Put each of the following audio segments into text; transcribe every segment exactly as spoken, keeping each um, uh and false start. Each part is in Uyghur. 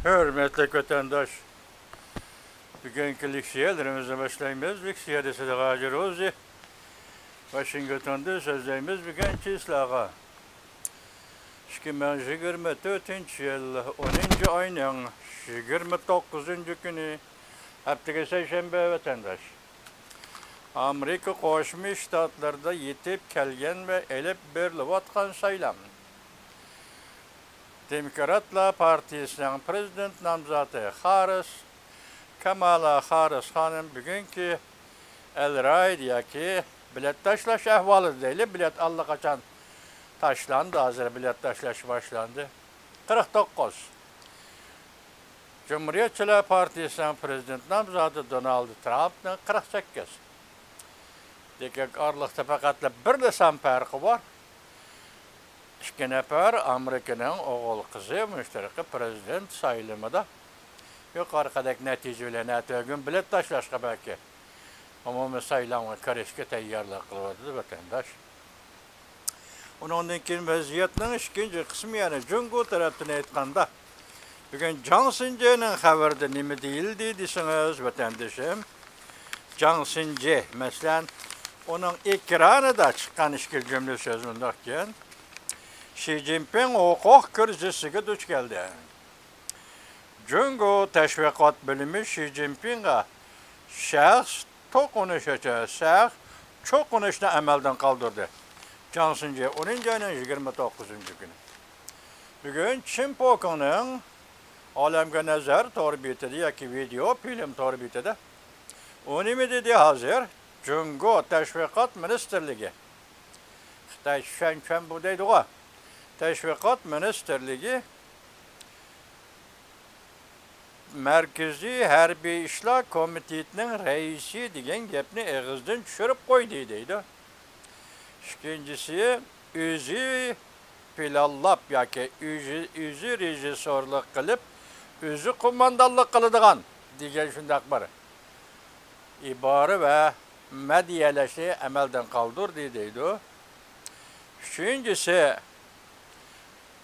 ھۆرمەتلىك ۋەتەنداش، بۈگۈنكى لېكسىيەلىرىمىزنى باشلايمىز. لېكسىيەدە سىدىق ھاجى روزى. ۋاشىنگتوندىن سۆزلەيمىز بۈگۈنكى سىلەرگە. ئىككى مىڭ يىگىرمە تۆتىنچى يىل ئونىنچى ئاينىڭ يىگىرمە توققۇزىنچى كۈنى، ھەپتىگە سەيشەنبە، ۋەتەنداش. ئامېرىكا قوشما شتاتلىرىدا يېتىپ كەلگەن ۋە ئېلىپ بېرىلىۋاتقان سايلام. دېموكراتلار پارتىيىسىنىڭ پرېزىدېنت نامزاتى خاررىس، كامالا خاررىس خانىم بۈگۈنكى ئەلرايد ياكى بېلەت تاشلاش ئەھۋالىدا دەيلى، بېلەت ئاللىقاچان تاشلاندى، ھازىر بېلەت تاشلاش باشلاندى. قىرىق توققۇز. جۇمھۇرىيەتچىلەر پارتىيىسىنىڭ پرېزىدېنت نامزاتى دونالد ترامپنىڭ قىرىق سەككىز. لېكىن ئارىلىقتا پەقەتلا بىرلا سان پەرقى بار. ئىككى نەپەر ئامېرىكىنىڭ ئوغۇل قىزى مۇشتەرىكى پرېزىدېنت سايلىمىدا يۇقىرىقىدەك نەتىجە بىلەن ئەتىگۈن بېلەت تاشلاشقا بەلكى ئومۇمىي سايلامغا كىرىشكە تەييارلىق قىلىۋاتىدۇ ۋەتەنداش. ئۇنىڭدىن كېيىن ۋەزىيەتنىڭ ئىككىنچى قىسمى، يەنى جۇڭگو تەرەپتىن ئېيتقاندا، بۈگۈن جاڭ سىنجېنىڭ خەۋىرىدە نېمە دېيىلدى دېسىڭىز، ۋەتەندىشىم، جاڭ سىنجې، مەسىلەن، ئۇنىڭ ئېكرانىدا چىققان ئىككى جۈملە سۆز مۇنداقكەن: شى جىنپىڭ ھوقۇق كىرىزىسىگە دۇچ كەلدى. جۇڭگو تەشۋىقات بۆلۈمى شى جىنپىڭغا شەخس توقۇنۇش، شەخس چوقۇنۇشنى ئەمەلدىن قالدۇردى. جاڭ سىنجې، ئونىنچى ئاينىڭ يىگىرمە توققۇزىنچى كۈنى. بۈگۈن چىن پوكىڭنىڭ ئالەمگە نەزەر تور بېتىدە ياكى ۋىدېئو فىلىم تور بېتىدە ئۇ نېمە دېدى ھازىر؟ جۇڭگو تەشۋىقات مىنىستىرلىكى، خىتاي شۈەنچۈەنبۇ دەيدىغۇ، تەشۋىقات مىنىستىرلىكى مەركىزىي ھەربىي ئىشلار كومىتېتىنىڭ رەئىسى دېگەن گەپنى ئېغىزدىن چۈشۈرۈپ قويدى، دەيدۇ. ئىككىنچىسى، ئۆزى پىلانلاپ ياكى ئۆزى، ئۆزى رېژىسسورلۇق قىلىپ، ئۆزى قوماندانلىق قىلىدىغان دېگەن شۇنداق بىر ئىبارە ۋە مەدھىيەلەشنى ئەمەلدىن قالدۇردى، دەيدۇ. ئۈچىنچىسى،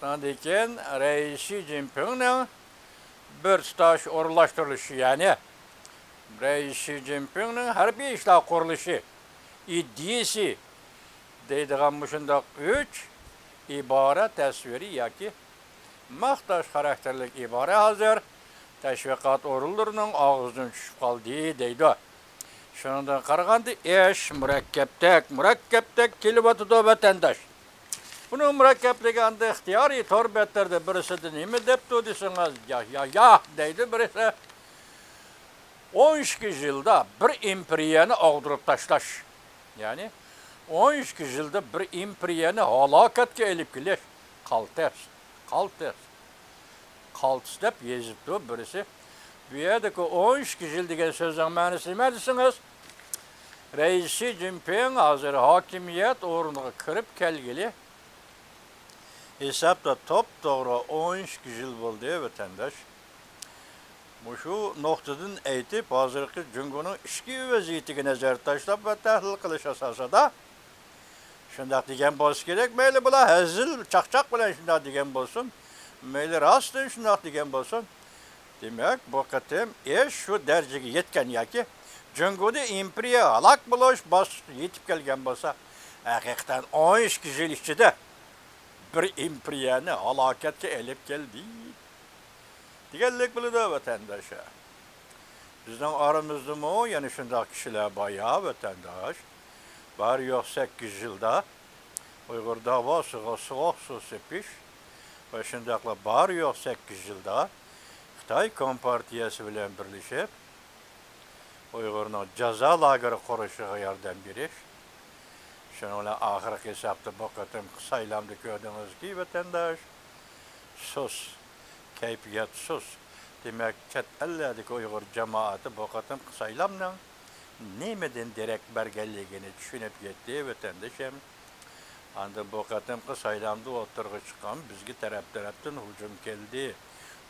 ئاندىن كېيىن رەئىس شى جىنپىڭنىڭ بىر تۇتاش ئورۇنلاشتۇرۇلۇشى، يەنى رەئىس شى جىنپىڭنىڭ ھەربىي ئىشلار قۇرۇلۇشى ئىدىيىسى دەيدىغان مۇشۇنداق ئۈچ ئىبارە، تەسۋىرى ياكى ماختاش خاراكتېرلىك ئىبارە ھازىر تەشۋىقات ئورۇنلىرىنىڭ ئاغزىدىن چۈشۈپ قالدى، دەيدۇ. شۇنىڭدىن قارىغاندا، ئىش مۇرەككەپتەك، مۇرەككەپتەك كېلىۋاتىدۇ، ۋەتەنداش. بۇنىڭ مۇرەككەپلىكى ئەمدى ئىختىيارىي تور بەتلەردە بىرسىدە نېمە دەپتۇ دېسىڭىز، يا، يا، يا دەيدۇ بىرسى. ئون ئىككى يىلدا بىر ئىمپېرىيەنى ئاغدۇرۇپ تاشلاش، يەنى ئون ئىككى يىلدا بىر ئىمپېرىيەنى ھالاكەتكە ئېلىپ كېلىش. قالتىس، قالتىس، قالتىس دەپ يېزىپتۇ بىرسى. بۇ يەردىكى ئون ئىككى يىل دېگەن سۆزنىڭ مەنىسى نېمە دېسىڭىز، رەئىس شى جىنپىڭ ھازىر ھاكىمىيەت ئورنىغا كىرىپ كەلگىلى ھېسابتا توپتوغرا ئون ئىككى يىل بولدى، ۋەتەنداش. مۇشۇ نۇقتىدىن ئېيتىپ، ھازىرقى جۇڭگونىڭ ئىچكى ۋەزىيىتىگە نەزەر تاشلاپ ۋە تەھلىل قىلىش ئاساسىدا، شۇنداق دېگەن بولسا كېرەك، مەيلى بۇلار ھەزىل، چاقچاق بىلەن شۇنداق دېگەن بولسۇن، مەيلى راستتىن شۇنداق دېگەن بولسۇن. دېمەك، بۇ قېتىم ئىش شۇ دەرىجىگە يەتكەن ياكى جۇڭگونى ئىمپېرىيە ھالاك بولۇش باسقۇچىغا يېتىپ كەلگەن بولسا، ھەقىقەتەن ئون ئىككى يىل ئىچىدە بىر ئىمپېرىيەنى ھالاكەتكە ئېلىپ كەلدى دېگەنلىك بولىدۇ، ۋەتەنداش. بىزنىڭ ئارىمىزدىمۇ يەنە شۇنداق كىشىلەر بار يا، ۋەتەنداش. بار يوق سەككىز يىلدا ئۇيغۇر داۋاسىغا سوغۇق سۇ سېپىش ۋە شۇنداقلا بار يوق سەككىز يىلدا خىتاي كومپارتىيەسى بىلەن بىرلىشىپ، ئۇيغۇرنىڭ جازا لاگېرى قۇرۇشىغا ياردەم بېرىش. شۇنىڭ بىلەن ئاخىرقى ھېسابتا بۇ قېتىمقى سايلامدا كۆردىڭىزكى، ۋەتەنداش، سۇس، كەيپىيات سۇس. دېمەك، چەت ئەللەردىكى ئۇيغۇر جامائىتى بۇ قېتىمقى سايلامنىڭ نېمىدىن دېرەك بەرگەنلىكىنى چۈشىنىپ يەتتى، ۋەتەندىشىم. ئاندىن بۇ قېتىمقى سايلامدا ئوتتۇرىغا چىققان بىزگە تەرەپ-تەرەپتىن ھۇجۇم كەلدى،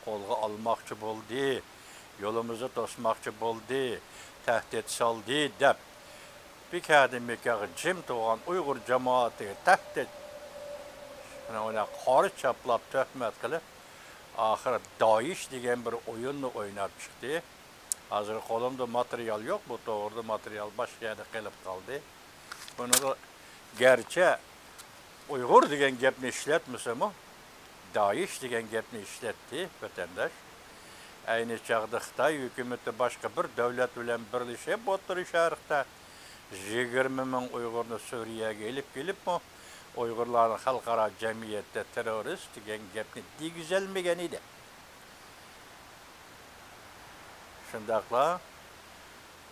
قولغا ئالماقچى بولدى، يولىمىزنى توسماقچى بولدى، تەھدىت سالدى دەپ، بىكاردىن بىكارغا جىم تۇرغان ئۇيغۇر جامائىتىگە تەھدىت، شۇنىڭ بىلەن قارا چاپلاپ تۆھمەت قىلىپ، ئاخىر دايىش دېگەن بىر ئويۇننى ئويناپ چىقتى. ھازىر قولۇمدا ماتېرىيال يوق، بۇ توغرىدا ماتېرىيال باشقا يەردە قېلىپ قالدى. بۇنىڭدا گەرچە ئۇيغۇر دېگەن گەپنى ئىشلەتمىسىمۇ، دايىش دېگەن گەپنى ئىشلەتتى ۋەتەنداش. ئەينى چاغدا خىتاي ھۆكۈمىتى باشقا بىر دۆلەت بىلەن بىرلىشىپ ئوتتۇرا شەرقتە يىگىرمە مىڭ ئۇيغۇرنى سۈرىيەگە ئېلىپ كېلىپمۇ، ئۇيغۇرلارنى خەلقئارا جەمئىيەتتە تېررورىست دېگەن گەپنى دېگۈزەلمىگەن ئىدى. شۇنداقلا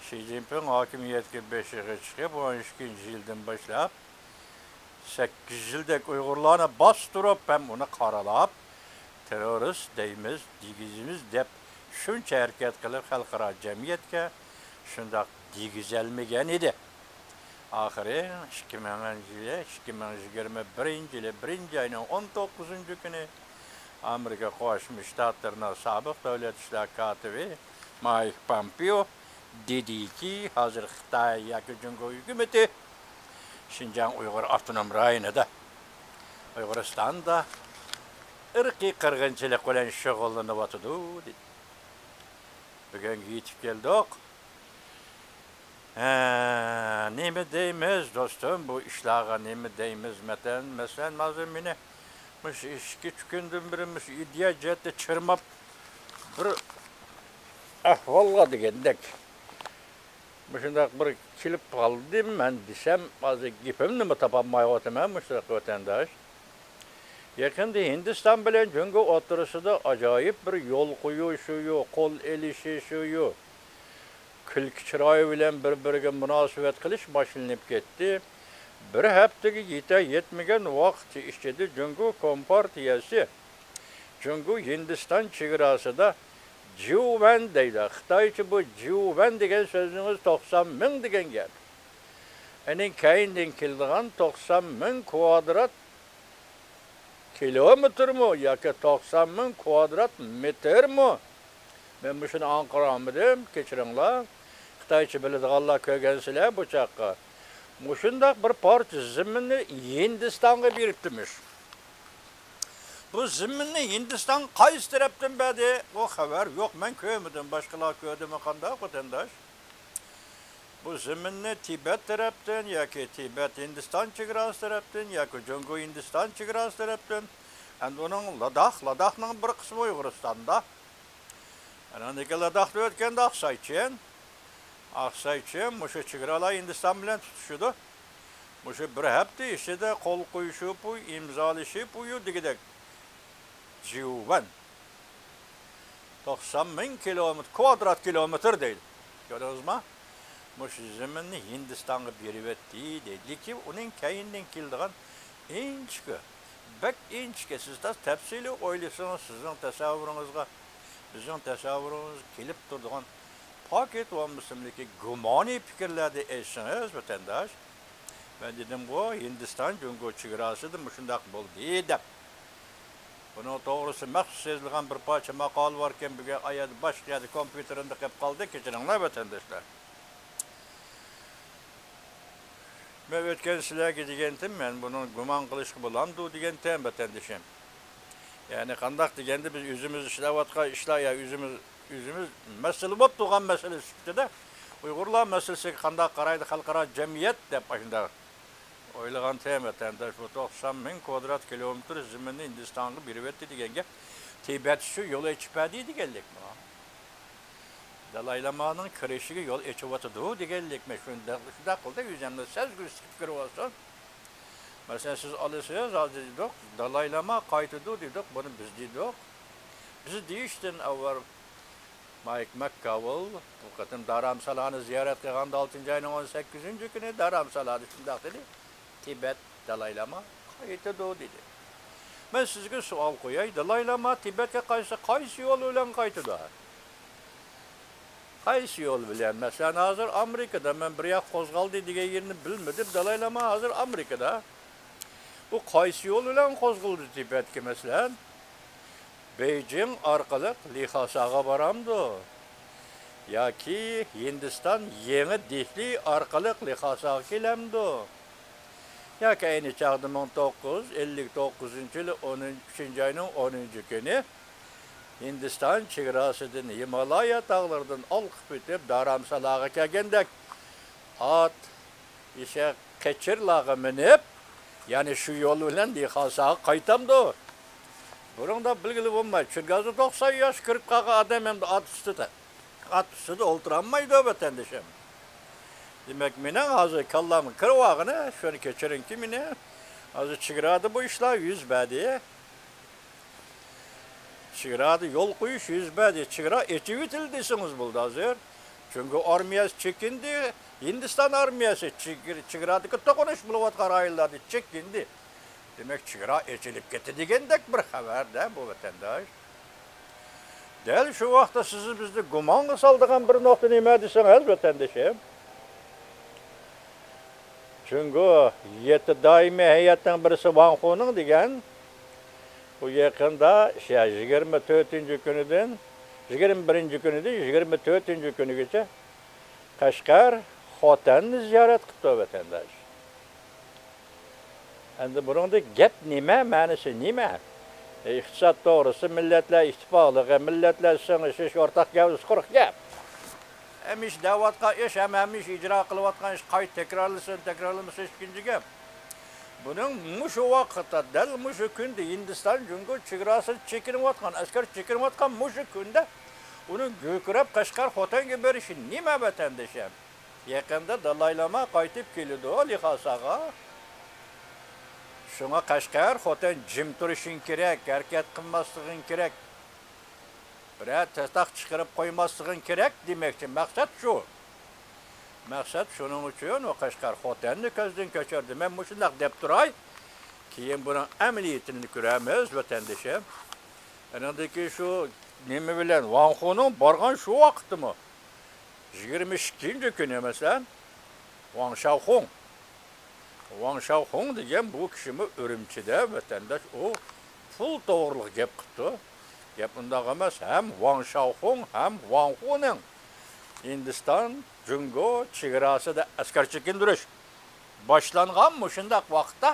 شى جىنپىڭ ھاكىمىيەتكە بېشىغا چىقىپ، ئون ئىككىنچى يىلدىن باشلاپ سەككىز يىلدەك ئۇيغۇرلارنى باستۇرۇپ ھەم ئۇنى قارىلاپ، تېررورىست دەيمىز، دېگۈزىمىز دەپ شۇنچە ھەرىكەت قىلىپ، خەلقئارا جەمئىيەتكە شۇنداق دېگۈزەلمىگەن ئىدى. ئاخىرى ئىككى مىڭىنچى يىلى، ئىككى مىڭ يىگىرمە بىرىنچى يىلى بىرىنچى ئاينىڭ ئون توققۇزىنچى كۈنى ئامېرىكا قوشما شتاتلىرىنىڭ سابىق دۆلەت ئىشلار كاتىپى مايك پومپېئو دېدىكى، ھازىر خىتاي ياكى جۇڭگو ھۆكۈمىتى شىنجاڭ ئۇيغۇر ئاپتونوم رايونىدا، ئۇيغۇرىستاندا ئىرقىي قىرغىنچىلىق بىلەن شۇغۇللىنىۋاتىدۇ، دېدى. بۈگۈنگە يېتىپ كەلدۇق. ھە، نېمە دەيمىز، دوستۇم، بۇ ئىشلارغا نېمە دەيمىز؟ مەتەن، مەسىلەن، ھازىر مېنى مۇشۇ ئىككى ئۈچ كۈندىن بېرى مۇشۇ ئىدىيە جەھەتتە چىرماپ، بىر ئەھۋالغا دېگەندەك مۇشۇنداق بىر كېلىپ قالدىم مەن دېسەم، ھازىر گېپىمنىمۇ تاپالمايۋاتىمەن، مۇشۇنداق ۋەتەنداش. يېقىندا ھىندىستان بىلەن جۇڭگو ئوتتۇرىسىدا ئاجايىپ بىر يول قويۇشۇيۇ، قول ئېلىشىشىيۇ، كۈلكە چىرايى بىلەن بىر-بىرىگە مۇناسىۋەت قىلىش باشلىنىپ كەتتى. بىر ھەپتىگە يېتە-، يەتمىگەن ۋاقىت ئىچىدە جۇڭگو كومپارتىيەسى جۇڭگو ھىندىستان چېگراسىدا جيۇۋەن دەيدۇ. خىتايچە بۇ جيۇۋەن دېگەن سۆزنىڭ ئۆزى توقسان مىڭ دېگەن گەپ. ئۇنىڭ كەينىدىن كېلىدىغان توقسان مىڭ كۋادرات كىلومېتىرمۇ ياكى توقسان مىڭ كۋادرات مېتىرمۇ؟ مەن مۇشۇنى ئاڭقىرالمىدىم، كەچۈرۈڭلار. خىتايچە بىلىدىغانلار كۆرگەنسىلەر بۇ چاغقا. مۇشۇنداق بىر پارچە زېمىننى ھىندىستانغا بېرىپتىمىش. بۇ زېمىننى ھىندىستان قايسى تەرەپتىن بەردى؟ ئۇ خەۋەر يوق، مەن كۆرمىدىم. باشقىلار كۆردىمۇ قانداق، ۋەتەنداش؟ بۇ زېمىننى تىبەت تەرەپتىن ياكى تىبەت ھىندىستان چېگراسى تەرەپتىن ياكى جۇڭگو ھىندىستان چېگراسى تەرەپتىن، ئەمدى ئۇنىڭ لاداخ، لاداخنىڭ بىر قىسمى ئۇيغۇرىستاندا. ئانىڭدىن كېيىن لاداختا ئۆتكەندە ئاقساي چىن، ئاقساي چىن مۇشۇ چېگرالار ھىندىستان بىلەن تۇتىشىدۇ. مۇشۇ بىر ھەپتە ئىچىدە قول قويۇشۇپ، ئىمزالىشىپ، ئۇيۇ دېگۈدەك جيۇۋەن. توقسان مىڭ كىلومېتىر، كۋادرات كىلومېتىر دەيدۇ. كۆردىڭىزما؟ مۇشۇ زېمىننى ھىندىستانغا بېرىۋەتتى دەيدۇ. لېكىن ئۇنىڭ كەينىدىن كېلىدىغان ئىنچىكە، بەك ئىنچىكە، سىز تاس-، تەپسىلىي ئويلىسىڭىز، سىزنىڭ تەسەۋۋۇرىڭىزغا، بىزنىڭ تەسەۋۋۇرىمىزغا كېلىپ تۇرىدىغان پاكىت بولمىسىملىكى گۇمانىي پىكىرلەردە ئېيتسىڭىز، ۋەتەنداش، مەن دېدىمغۇ، ھىندىستان جۇڭگو چېگراسىدا مۇشۇنداق بولدى دەپ. بۇنىڭ توغرىسىدا مەخسۇس يېزىلغان بىر پارچە ماقالە باركەن، بۈگۈن ئايەردە باشقا يەردە كومپيۇتېرىمدا قېلىپ قالدى، كەچۈرۈڭلار ۋەتەنداشلار. مەن ئۆتكەن سىلەرگە دېگەنتىم، مەن بۇنىڭ گۇمان قىلىشقا بولامدۇ دېگەنتىم، ۋەتەندىشىم. يەنى قانداق دېگەندە، بىز ئۆزىمىز ئىشلەۋاتقان ئىشلار يا ئۆزىمىز، ئۆزىمىز مەسىلە بولۇپ تۇرغان مەسىلە سۈپىتىدە ئۇيغۇرلار مەسىلىسىگە قانداق قارايدۇ خەلقئارا جەمئىيەت دەپ ئاشۇنداق ئويلىغانتىم، ۋەتەنداش. بۇ توقسان مىڭ كۋادرات كىلومېتىر زېمىننى ھىندىستانغا بېرىۋەتتى دېگەن گەپ. تىبەت شۇ يول ئېچىپ بەردى دېگەنلىكمۇ؟ دالاي لامانىڭ كىرىشىگە يول ئېچىۋاتىدۇ دېگەنلىكمۇ؟ شۇنداق، شۇنداق قىلدى، ئۆزۈمنى سەزگۈسى پىكىر بولسۇن. مەسىلەن، سىز ئالىسىز، ھازىر دېدۇق، دالاي لاما قايتىدۇ دېدۇق، بۇنى بىز دېدۇق. بىز دېيىشتىن ئاۋۋال مايك ماككاۋېل بۇ قېتىم دارامسالانى زىيارەت قىلغاندا، ئالتىنچى ئاينىڭ ئون سەككىزىنچى كۈنى دارامسالادا شۇنداق دېدى، تىبەت دالاي لاما قايتىدۇ دېدى. مەن سىزگە سوئال قوياي، دالاي لاما تىبەتكە قايتسا، قايسى يول بىلەن قايتىدۇ؟ قايسى يول بىلەن؟ مەسىلەن، ھازىر ئامېرىكىدا، مەن بىر ياق قوزغالدى دېگەن يېرىنى بىلمىدىم، دالاي لاما ھازىر ئامېرىكىدا. ئۇ قايسى يول بىلەن قوزغىلىدۇ تىبەتكە، مەسىلەن؟ بېيجىڭ ئارقىلىق لىخاساغا بارامدۇ؟ ياكى ھىندىستان يېڭى دېھلى ئارقىلىق لىخاساغا كېلەمدۇ؟ ياكى ئەينى چاغدا مىڭ توققۇز يۈز ئەللىك توققۇزىنچى يىلى ئون، ئۈچىنچى ئاينىڭ ئونىنچى كۈنى ھىندىستان چېگراسىدىن، ھىمالايا تاغلىرىدىن ئالقىپ ئۆتۈپ، دارامسالاغا كەلگەندەك، ئات، ئېشەك، قېچىرلارغا مىنىپ، يەنە شۇ يول بىلەن لىخاساغا قايتامدۇ؟ بۇنىڭدا بىلگىلى بولماي، چۈنكى ھازىر توقسان ياش كىرىپ قالغان ئادەم ئەمدى ئات ئۈستىدە، ئات ئۈستىدە ئولتۇرالمايدۇ، ۋەتەندىشىم. دېمەك، مېنىڭ ھازىر كاللامغا كىرىۋالغىنى، شۇنى كەچۈرۈڭكى مېنى، ھازىر چېگرادا بۇ ئىشلار يۈز بەردى. چېگرادا يول قويۇش يۈز بەردى. چېگرا ئېچىۋېتىلدى دېسىڭىز بولىدۇ ھازىر. جۇڭگو ئارمىيەسى چېكىندى، ھىندىستان ئارمىيەسى چېگرا-، چېگرادىكى توقۇنۇش بولۇۋاتقان رايونلاردا چېكىندى. دېمەك، چېگرا ئېچىلىپ كەتتى دېگەندەك بىر خەۋەردە بۇ، ۋەتەنداش. دەل شۇ ۋاقىتتا سىز بىزنى گۇمانغا سالىدىغان بىر نۇقتا نېمە دېسىڭىز، ۋەتەندىشىم، جۇڭگو يەتتە دائىمىي ھەيئەتنىڭ بىرسى ۋاڭ خۇنىڭ دېگەن، بۇ يېقىندا، شە-، يىگىرمە تۆتىنچى كۈنىدىن، يىگىرمە بىرىنچى كۈنىدىن يىگىرمە تۆتىنچى كۈنىگىچە قەشقەر، خوتەننى زىيارەت قىپتۇ، ۋەتەنداش. ئەمدى بۇنىڭدا گەپ نېمە، مەنىسى نېمە؟ ئىقتىساد توغرىسى، مىللەتلەر ئىتتىپاقلىقى، مىللەتلەر سىڭىشىش، ئورتاق گەۋدىسى، قۇرۇق گەپ. ھەمىشە دەۋاتقان ئىش ھەم ھەمىشە ئىجرا قىلىۋاتقان ئىش قايتا تەكرارلىسۇن، تەكرارلىمىسۇن، ئىككىنچى گەپ. بۇنىڭ مۇشۇ ۋاقىتتا، دەل مۇشۇ كۈندە ھىندىستان جۇڭگو چېگراسىدا چېكىنىۋاتقان، ئەسكەر چېكىنىۋاتقان مۇشۇ كۈندە ئۇنىڭ گۈركىرەپ قەشقەر خوتەنگە بېرىشى نېمە، ۋەتەندىشىم؟ يېقىندا دالاي لاما قايتىپ كېلىدۇ لىخاساغا. شۇڭا قەشقەر، خوتەن جىم تۇرۇشۇڭ كېرەك، ھەرىكەت قىلماسلىقىڭ كېرەك. بىرەر تاتاق چىقىرىپ قويماسلىقىڭ كېرەك دېمەكچى. مەقسەت شۇ. مەقسەت شۇنىڭ ئۈچۈن ئۇ قەشقەر خوتەننى كۆزدىن كەچۈردى. مەن مۇشۇنداق دەپ تۇراي. كېيىن بۇنىڭ ئەمەلىيىتىنى كۆرەرمىز، ۋەتەندىشىم. ئېنىڭدىكى شۇ نېمە بىلەن، ۋاڭ خۇنىڭ بارغان شۇ ۋاقىتتىمۇ، يىگىرمە ئىككىنچى كۈنى، مەسىلەن، ۋاڭ شاۋخۇڭ. ۋاڭ شاۋخۇڭ دېگەن بۇ كىشىمۇ ئۈرۈمچىدە ۋەتەنداش، ئۇ پۇل توغرىلىق گەپ قىپتۇ. گەپ ئۇنداق ئەمەس، ھەم ۋاڭ شاۋخۇڭ، ھەم ۋاڭ خۇنىڭ ھىندىستان، جۇڭگو چېگراسىدا ئەسكەر چېكىندۈرۈش باشلانغان مۇشۇنداق ۋاقىتتا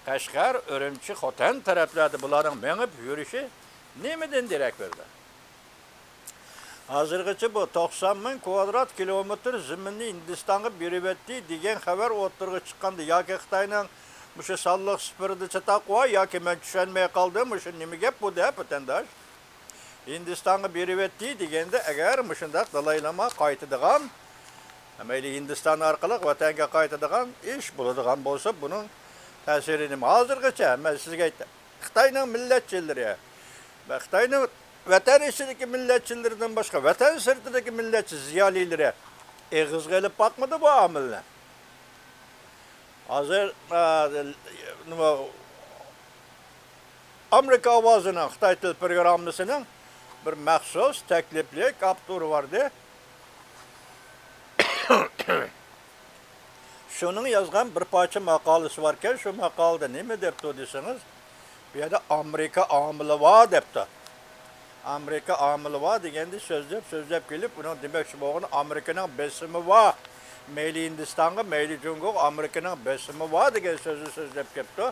قەشقەر، ئۈرۈمچى، خوتەن تەرەپلەردە بۇلارنىڭ مېڭىپ يۈرۈشى نېمىدىن دېرەك بېرىدۇ؟ ھازىرغىچە بۇ توقسان مىڭ كۋادرات كىلومېتىر زېمىننى ھىندىستانغا بېرىۋەتتى دېگەن خەۋەر ئوتتۇرىغا چىققاندا ياكى خىتاينىڭ مۇشۇ سانلىق سىفىرىدا چاتاق بار ياكى مەن چۈشەنمەي قالدىم، مۇشۇ نېمە گەپ بۇ دەپ، ۋەتەنداش؟ ھىندىستانغا بېرىۋەتتى دېگەندە، ئەگەر مۇشۇنداق دالاي لاما قايتىدىغان، مەيلى ھىندىستان ئارقىلىق ۋەتەنگە قايتىدىغان ئىش بولىدىغان بولسا، بۇنىڭ تەسىرى نېمە؟ ھازىرغىچە مەن سىزگە ئېيتتىم. خىتاينىڭ مىللەتچىلىرى ۋە خىتاينىڭ ۋەتەن ئىچىدىكى مىللەتچىلىرىدىن باشقا، ۋەتەن سىرتىدىكى مىللەتچى زىيالىيلىرى ئېغىزغا ئېلىپ باقمىدى بۇ ئامىلنى. ھازىر، ئا، نېمە، ئامېرىكا ئاۋازىنىڭ خىتاي تىل پروگراممىسىنىڭ بىر مەخسۇس تەكلىپلىك ئاپتورى باردى. شۇنىڭ يازغان بىر پارچە ماقالىسى باركەن، شۇ ماقالىدا نېمە دەپتۇ دېسىڭىز، بۇ يەردە ئامېرىكا ئامىلى بار دەپتۇ. ئامېرىكا ئامىلى بار دېگەندە سۆزلەپ، سۆزلەپ كېلىپ، ئۇنىڭ دېمەكچى بولغىنى ئامېرىكىنىڭ بېسىمى بار. مەيلى ھىندىستانغا، مەيلى جۇڭگوغا ئامېرىكىنىڭ بېسىمى بار دېگەن سۆزنى سۆزلەپ كەپتۇ.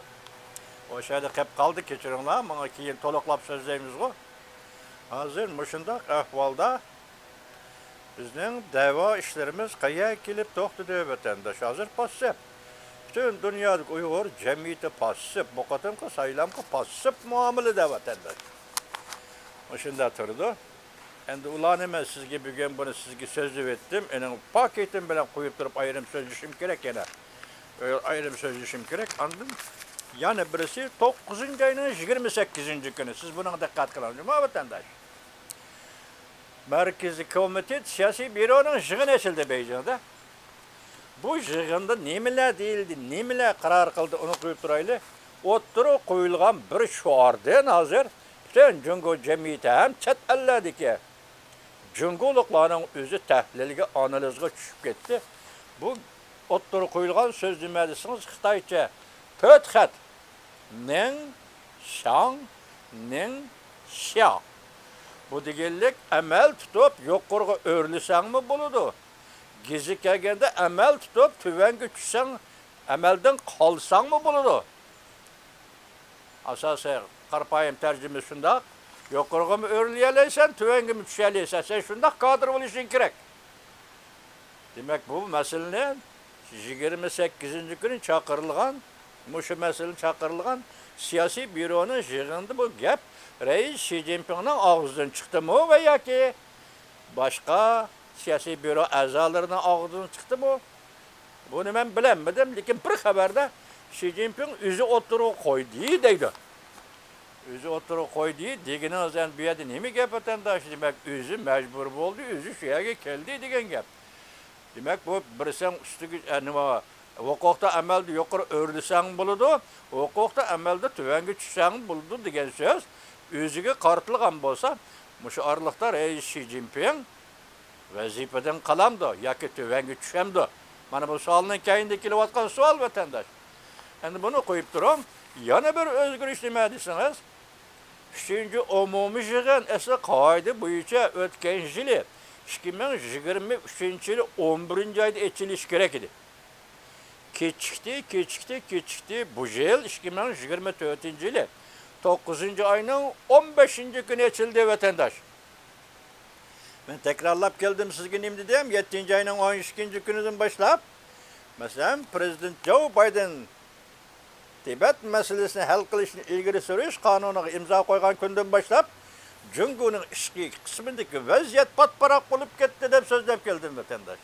ئوشۇ يەردە قېلىپ قالدى، كەچۈرۈڭلار، ماڭا كېيىن تولۇقلاپ سۆزلەيمىزغۇ. ھازىر مۇشۇنداق ئەھۋالدا بىزنىڭ دەۋا ئىشلىرىمىز قەيەرگە كېلىپ توختىدى، ۋەتەنداش؟ ھازىر پاسسىپ. پۈتۈن دۇنيادىكى ئۇيغۇر جەمئىيىتى پاسسىپ. بۇ قېتىمقى سايلامغا پاسسىپ مۇئامىلىدە، ۋەتەنداش. مۇشۇنداق تۇرىدۇ. ئەمدى ئۇلارنى مەن سىزگە بۈگۈن بۇنى سىزگە سۆزلىۋەتتىم. ئېنىڭ پاكىتىم بىلەن قويۇپ تۇرۇپ ئايرىم سۆزلىشىم كېرەك يەنە. ئايرىم سۆزلىشىم كېرەك. ئاندىن يەنە بىرسى، توققۇزىنچى ئاينىڭ يىگىرمە سەككىزىنچى كۈنى. سىز بۇنىڭغا دىققەت قىلىڭ، جۇمۇ ۋەتەنداش. مەركىزىي كومىتېت سىياسىي بيۇرونىڭ يىغىنى ئېچىلدى بېيجىڭدا. بۇ يىغىندا نېمىلەر دېيىلدى، نېمىلەر قارار قىلدى، ئۇنى قويۇپ تۇرايلى. ئوتتۇرىغا قويۇلغان بىر شوئاردىن ھازىر پۈتۈن جۇڭگو جەمئىيىتى ھەم چەت ئەللەردىكى جۇڭگولۇقلارنىڭ ئۆزى تەھلىلگە، ئانالىزغا چۈشۈپ كەتتى. بۇ ئوتتۇرىغا قويۇلغان سۆز نېمە دېسىڭىز، خىتايچە تۆت خەت. نىڭ، شاڭ، نىڭ، شيا. بۇ دېگەنلىك، ئەمەل تۇتۇپ يۇقىرىغا ئۆرلىسەڭمۇ بولىدۇ. گېزى كەلگەندە ئەمەل تۇتۇپ تۆۋەنگە چۈشسەڭ، ئەمەلدىن قالساڭمۇ بولىدۇ. ئاساسىي قارىپايىم تەرجىمىسى شۇنداق. يۇقىرىغىمۇ ئۆرلىيەلەيسەن، تۆۋەنگىمۇ چۈشەلەيسەن. سەن شۇنداق كادىر بولۇشۇڭ كېرەك. دېمەك، بۇ مەسىلىنى يىگىرمە سەككىزىنچى كۈنى چاقىرىلغان، مۇشۇ مەسىلىنى چاقىرىلغان سىياسىي بيۇرونىڭ يىغىنىدا بۇ گەپ رەئىس شى جىنپىڭنىڭ ئاغزىدىن چىقتىمۇ ۋە ياكى باشقا سىياسىي بيۇرو ئەزالىرىنىڭ ئاغزىدىن چىقتىمۇ؟ بۇنى مەن بىلەلمىدىم، لېكىن بىر خەۋەردە شى جىنپىڭ ئۆزى ئوتتۇرىغا قويدى دەيدۇ. ئۆزى ئوتتۇرىغا قويدى دېگىنىڭىز، ئەمدى بۇ يەردە نېمە گەپ، ۋەتەنداش؟ دېمەك، ئۆزى مەجبۇر بولدى، ئۆزى شۇ يەرگە كەلدى دېگەن گەپ. دېمەك، بۇ بىرسەڭ ئۈستىگە، ئە، نېمە، ھوقۇقتا، ئەمەلدە يۇقىرى ئۆرلىسەڭ بولىدۇ، ھوقۇقتا، ئەمەلدە تۆۋەنگە چۈشسەڭ بولىدۇ دېگەن سۆز ئۆزىگە قارىتىلغان بولسا، مۇشۇ ئارىلىقتا رەئىس شى جىنپىڭ ۋەزىپىدىن قالامدۇ ياكى تۆۋەنگە چۈشەمدۇ؟ مانا بۇ سوئالنىڭ كەينىدە كېلىۋاتقان سوئال، ۋەتەنداش. ئەمدى بۇنى قويۇپ تۇرۇڭ. يەنە بىر ئۆزگىرىش نېمە دېسىڭىز، ئۈچىنچى ئومۇمىي يىغىن ئەسلى قائىدە بويىچە ئۆتكەن يىلى، ئىككى مىڭ يىگىرمە ئۈچىنچى يىلى ئون بىرىنچى ئايدا ئېچىلىشى كېرەك ئىدى. كېچىكتى، كېچىكتى، كېچىكتى. بۇ يىل ئىككى مىڭ يىگىرمە تۆتىنچى يىلى توققۇزىنچى ئاينىڭ ئون بەشىنچى كۈنى ئېچىلدى، ۋەتەنداش. مەن تەكرارلاپ كەلدىم سىزگە، نېمە دېدىم؟ يەتتىنچى ئاينىڭ ئون ئىككىنچى كۈنىدىن باشلاپ، مەسىلەن، پىرېزىدېنت جو بايدېن تىبەت مەسىلىسىنى ھەل قىلىشنى ئىلگىرى سۈرۈش قانۇنىغا ئىمزا قويغان كۈندىن باشلاپ، جۇڭگونىڭ ئىچكى قىسمىدىكى ۋەزىيەت پاتپاراق بولۇپ كەتتى، دەپ سۆزلەپ كەلدىم، ۋەتەنداش.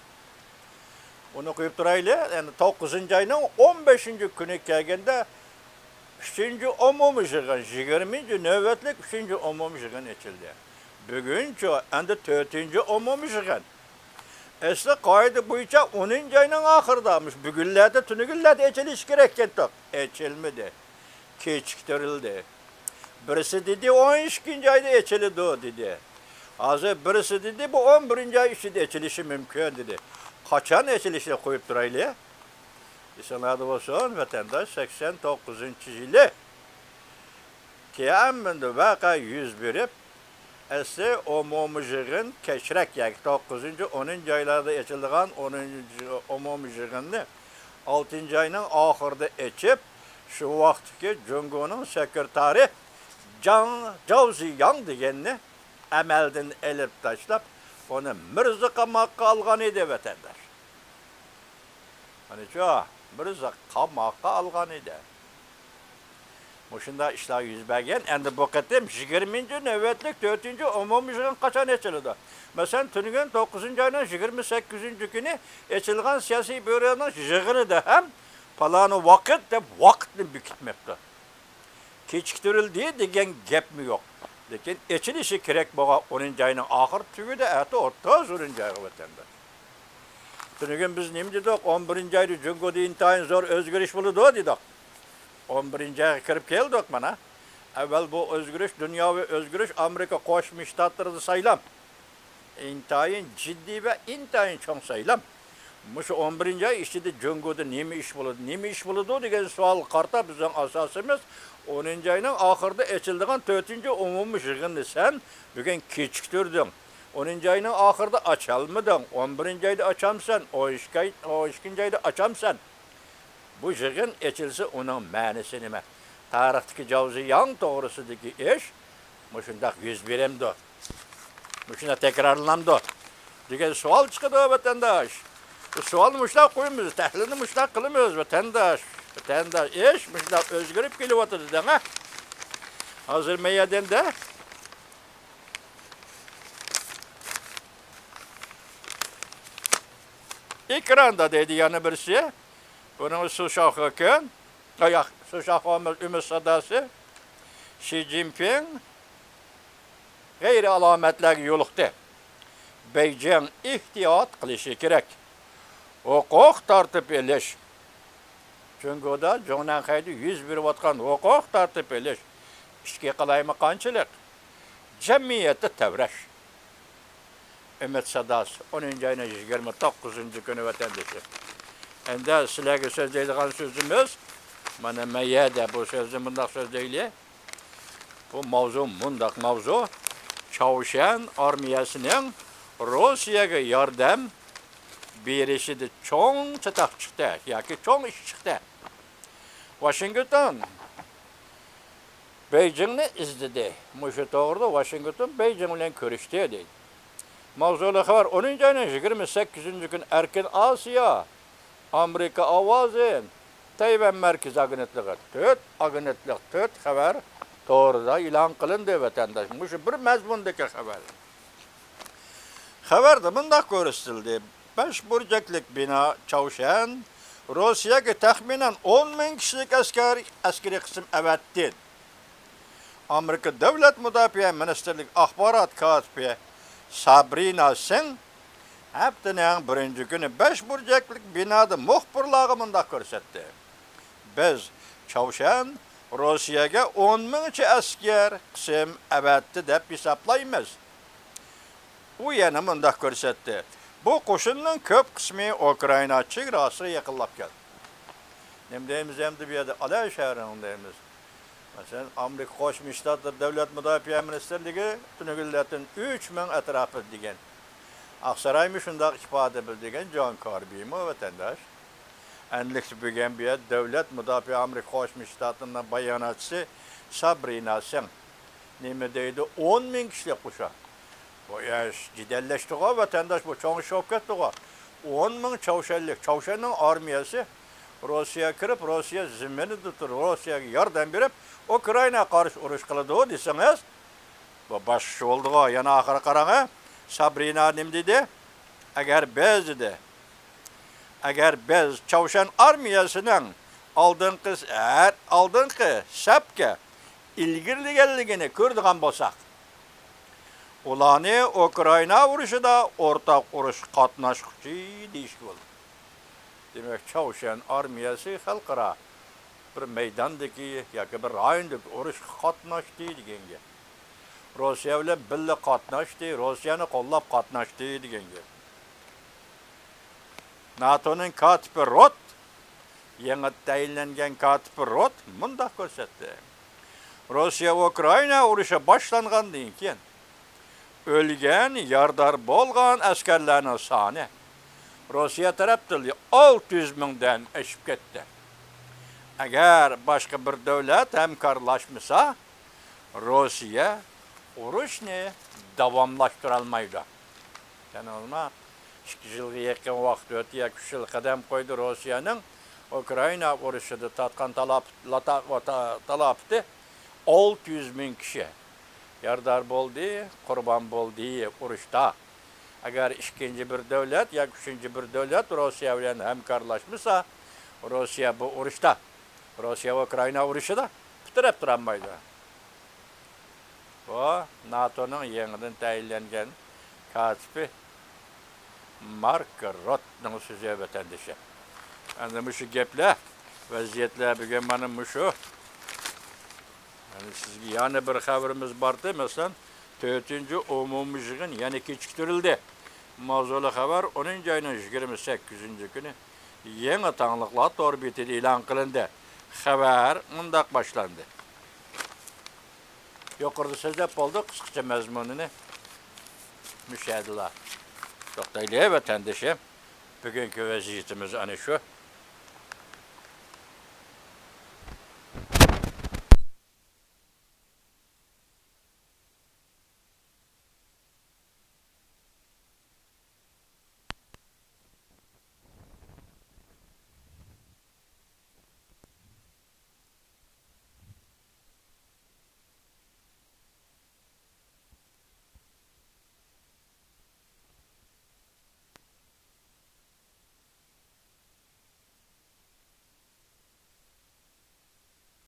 ئۇنى قويۇپ تۇرايلى. يەنى توققۇزىنچى ئاينىڭ ئون بەشىنچى كۈنى كەلگەندە، ئۈچىنچى ئومۇمىي يىغىن، يىگىرمىنچى نۆۋەتلىك ئۈچىنچى ئومۇمىي يىغىن ئېچىلدى. بۈگۈنچۇ ئەمدى تۆتىنچى ئومۇمىي يىغىن. ئەسلى قائىدە بويىچە ئونىنچى ئاينىڭ ئاخىرىدا، مۇشۇ بۈگۈنلەردە، تۈنۈگۈنلەردە ئېچىلىشى كېرەك ئىكەنتۇق. ئېچىلمىدى. كېچىكتۈرۈلدى. بىرسى دېدى، ئون ئىككىنچى ئايدا ئېچىلىدۇ، دېدى. ھازىر بىرسى دېدى، بۇ ئون بىرىنچى ئاي ئىچىدە ئېچىلىشى مۇمكىن، دېدى. قاچان ئېچىلىشىنى قويۇپ تۇرايلى. ئېسىڭلاردا بولسۇن، ۋەتەنداش، سەكسەن توققۇزىنچى يىلى تيەنئەنمېندا ۋەقە يۈز بېرىپ، ئەسلى ئومۇمىي يىغىن كەچرەك، يەنى توققۇزىنچى، ئونىنچى ئايلاردا ئېچىلىدىغان ئونىنچى ئومۇمىي يىغىننى ئالتىنچى ئاينىڭ ئاخىرىدا ئېچىپ، شۇ ۋاقىتتىكى جۇڭگونىڭ سېكرېتارى جاڭ، جاۋ زىياڭ دېگەننى ئەمەلدىن ئېلىپ تاشلاپ، ئۇنى مىرزا قاماققا ئالغان ئىدى، ۋەتەنداش. مانا شۇ، مىرزا قاماققا ئالغان ئىدى. مۇشۇنداق ئىشلار يۈز بەرگەن. ئەمدى بۇ قېتىم يىگىرمىنچى نۆۋەتلىك تۆتىنچى ئومۇمىي يىغىن قاچان ئېچىلىدۇ؟ مەسىلەن، تۈنۈگۈن توققۇزىنچى ئاينىڭ يىگىرمە سەككىزىنچى كۈنى ئېچىلغان سىياسىي بيۇرونىڭ يىغىنىدا ھەم پالانى ۋاقىت دەپ ۋاقىتنى بېكىتمەپتۇ. كېچىكتۈرۈلدى دېگەن گەپمۇ يوق. لېكىن ئېچىلىشى كېرەك بولغان ئونىنچى ئاينىڭ ئاخىرى تۈگىدى، ئەتە ئوتتۇز بىرىنچى ئايغا ۋەتەنداش. تۈنۈگۈن بىز نېمە دېدۇق؟ ئون بىرىنچى ئايدا جۇڭگودا ئىنتايىن زور ئۆزگىرىش بولىدۇ دېدۇق. ئون بىرىنچى ئايغا كىرىپ كەلدۇق مانا. ئەۋۋەل بۇ ئۆزگىرىش، دۇنياۋى ئۆزگىرىش، ئامېرىكا قوشما شتاتلىرىدا سايلام. ئىنتايىن جىددىي ۋە ئىنتايىن چوڭ سايلام. مۇشۇ ئون بىرىنچى ئاي ئىچىدە جۇڭگودا نېمە ئىش بولىدۇ، نېمە ئىش بولىدۇ دېگەن سوئالغا قارىتا بىزنىڭ ئاساسىمىز ئونىنچى ئاينىڭ ئاخىرىدا ئېچىلىدىغان تۆتىنچى ئومۇمىي يىغىننى سەن بۈگۈن كېچىكتۈردۈڭ. ئونىنچى ئاينىڭ ئاخىرىدا ئاچالمىدىڭ. ئون بىرىنچى ئايدا ئاچامسەن، ئون ئىككى ئاي، ئون ئىككىنچى ئايدا ئاچامسەن. بۇ يىغىن ئېچىلسا ئۇنىڭ مەنىسى نېمە؟ تارىختىكى جاۋ زىياڭ توغرىسىدىكى ئىش مۇشۇنداق يۈز بېرەمدۇ؟ مۇشۇنداق تەكرارلىنامدۇ؟ دېگەن سوئال چىقىدۇ، ۋەتەنداش. بۇ سوئالنى مۇشۇنداق قويىمىز، تەھلىلنى مۇشۇنداق قىلىمىز، ۋەتەنداش. ۋەتەنداش، ئىش مۇشۇنداق ئۆزگىرىپ كېلىۋاتىدۇ دەڭە. ھازىر مەيەدەندە ئېكراندا دەيدۇ يەنە بىرسى. بۇنىڭ سۇشاخېكېن، ئاياق، سۇشاخېكېن ئۈمىد ساداسى. شى جىنپىڭ غەيرىي ئالامەتلەرگە يولۇقتى. بېيجىڭ ئېھتىيات قىلىشى كېرەك. ھوقۇق تارتىپ ئېلىش. جۇڭگودا جۇڭنەنخەيدە يۈز بېرىۋاتقان ھوقۇق تارتىپ ئېلىش، ئىچكى قالايمىقانچىلىق، جەمئىيەتتە تەۋرەش. ئۈمىد ساداسى، ئونىنچى ئاينىڭ يىگىرمە توققۇزىنچى كۈنى، ۋەتەندىشى. ئەمدى سىلەرگە سۆزلەيدىغان سۆزىمىز، مانا مەيەدە بۇ سۆزنى مۇنداق سۆزلەيلى. بۇ ماۋزۇ مۇنداق ماۋزۇ، چاۋشيەن ئارمىيەسىنىڭ روسىيەگە ياردەم بېرىشىدە چوڭ چاتاق چىقتى ياكى چوڭ ئىش چىقتى. ۋاشىنگتون بېيجىڭنى ئىزدىدى. مۇشۇ توغرىدا ۋاشىنگتون بېيجىڭ بىلەن كۆرۈشتى، دەيدۇ. ماۋزۇلۇق خەۋەر، ئونىنچى ئاينىڭ يىگىرمە سەككىزىنچى كۈنى ئەركىن ئاسىيا، ئامېرىكا ئاۋازى، تەيۋەن مەركىزىي ئاگېنتلىقى، تۆت ئاگېنتلىق، تۆت خەۋەر تورىدا ئېلان قىلىندى، ۋەتەنداش. مۇشۇ بىر مەزمۇندىكى خەۋەر. خەۋەردە مۇنداق كۆرسىتىلدى: بەش بۇرجەكلىك بىنا چاۋشيەن روسىيەگە تەخمىنەن ئون مىڭ كىشىلىك ئەسكەر، ئەسكىرىي قىسىم ئەۋەتتى. ئامېرىكا دۆلەت مۇداپىئە مىنىستىرلىكى ئاخبارات كاتىپى سابرىنا سىڭ ھەپتىنىڭ بىرىنچى كۈنى بەش بۇرجەكلىك بىنادا مۇخبىرلارغا مۇنداق كۆرسەتتى: بىز چاۋشيەن روسىيەگە ئون مىڭچە ئەسكەر قىسىم ئەۋەتتى دەپ ھېسابلايمىز. ئۇ يەنە مۇنداق كۆرسەتتى: بۇ قوشۇننىڭ كۆپ قىسمى ئۇكرائىنا چېگراسىغا يېقىنلاپ كەلدى. نېمە دەيمىز ئەمدى بۇ يەردە؟ ئالا شەھىرىڭ دەيمىز. مەسىلەن، ئامېرىكا قوشما شتاتلىرى دۆلەت مۇداپىئە مىنىستىرلىكى تۈنۈگۈنلەردىن ئۈچ مىڭ ئەتراپىدا دېگەن. ئاقسارايمۇ شۇنداق ئىپادە بىلدۈرگەن، جان كاربىمۇ ۋەتەنداش. ئەنلىكتە بۈگۈن بۇ يەردە دۆلەت مۇداپىئە ئامېرىكا قوشما شتاتلىرىنىڭ باياناتچىسى سابرىنا سىڭ نېمە دەيدۇ؟ ئون مىڭ كىشىلىك قوشۇن. بۇ ئىش جېدەللەشتىغۇ، ۋەتەنداش، بۇ چوڭ ئىش بولۇپ كەتتىغۇ. ئون مىڭ چاۋشيەنلىك، چاۋشيەننىڭ ئارمىيەسى روسىيە كىرىپ، روسىيە زېمىنىدا تۇرۇپ، روسىيەگە ياردەم بېرىپ، ئۇكرائىناغا قارشى ئۇرۇش قىلىدۇ دېسىڭىز، بۇ باشقىچە بولىدىغۇ. يەنە ئاخىرى قاراڭ، ھە؟ سابرىنا نېمە دېدى؟ ئەگەر بىز، دېدى، ئەگەر بىز چاۋشيەن ئارمىيەسىنىڭ ئالدىنقى، ھەر ئالدىنقى سەپكە ئىلگىرىلىگەنلىكىنى كۆرىدىغان بولساق، ئۇلارنى ئۇكرائىنا ئۇرۇشىدا ئورتاق ئۇرۇشقا قاتناشقۇچى دېيىشكە بولىدۇ. دېمەك، چاۋشيەن ئارمىيەسى خەلقئارا بىر مەيداندىكى ياكى بىر رايوندىكى ئۇرۇشقا قاتناشتى دېگەن گەپ. روسىيە بىلەن بىللە قاتناشتى، روسىيەنى قوللاپ قاتناشتى دېگەن گەپ. ناتونىڭ كاتىپى روت، يېڭى تەيىنلەنگەن كاتىپى روت مۇنداق كۆرسەتتى: روسىيە ئۇكرائىنا ئۇرۇشى باشلانغاندىن كېيىن ئۆلگەن، يارىدار بولغان ئەسكەرلەرنىڭ سانى روسىيە تەرەپتىن ئالتە يۈز مىڭدىن ئېشىپ كەتتى. ئەگەر باشقا بىر دۆلەت ھەمكارلاشمىسا، روسىيە ئۇرۇشنى داۋاملاشتۇرالمايدۇ. يەنى ئىككى يىلغا يېقىن ۋاقىت ئۆتتى ياكى ئۈچ يىل قەدەم قويدى، روسىيەنىڭ ئۇكرائىنا ئۇرۇشىدا تارتقان تالاپ-، لاتا-، ۋاتا-، تالاپىتى ئالتە يۈز مىڭ كىشى يارىدار بولدى، قۇربان بولدى ئۇرۇشتا. ئەگەر ئىككىنچى بىر دۆلەت ياكى ئۈچىنچى بىر دۆلەت روسىيە بىلەن ھەمكارلاشمىسا، روسىيە بۇ ئۇرۇشتا، روسىيە ئۇكرائىنا ئۇرۇشىدا پىتىرەپ تۇرالمايدۇ. بۇ ناتونىڭ يېڭىدىن تەيىنلەنگەن كاتىپى مارك روتنىڭ سۆزى، ۋەتەندىشىم. ئەمدى مۇشۇ گەپلەر، ۋەزىيەتلەر بۈگۈن مانا مۇشۇ. يەنى سىزگە يەنە بىر خەۋىرىمىز باردى. مەسىلەن، تۆتىنچى ئومۇمىي يىغىن يەنە كېچىكتۈرۈلدى. ماۋزۇلۇق خەۋەر ئونىنچى ئاينىڭ يىگىرمە سەككىزىنچى كۈنى يېڭى تاڭلىقلار تور بېتىدە ئېلان قىلىندى. خەۋەر مۇنداق باشلاندى. يۇقىرىدا سۆزلەپ بولدۇق، قىسقىچە مەزمۇنىنى مۇشۇ يەردىلا توختايلى، ۋەتەندىشىم. بۈگۈنكى ۋەزىيىتىمىز ئەنە شۇ.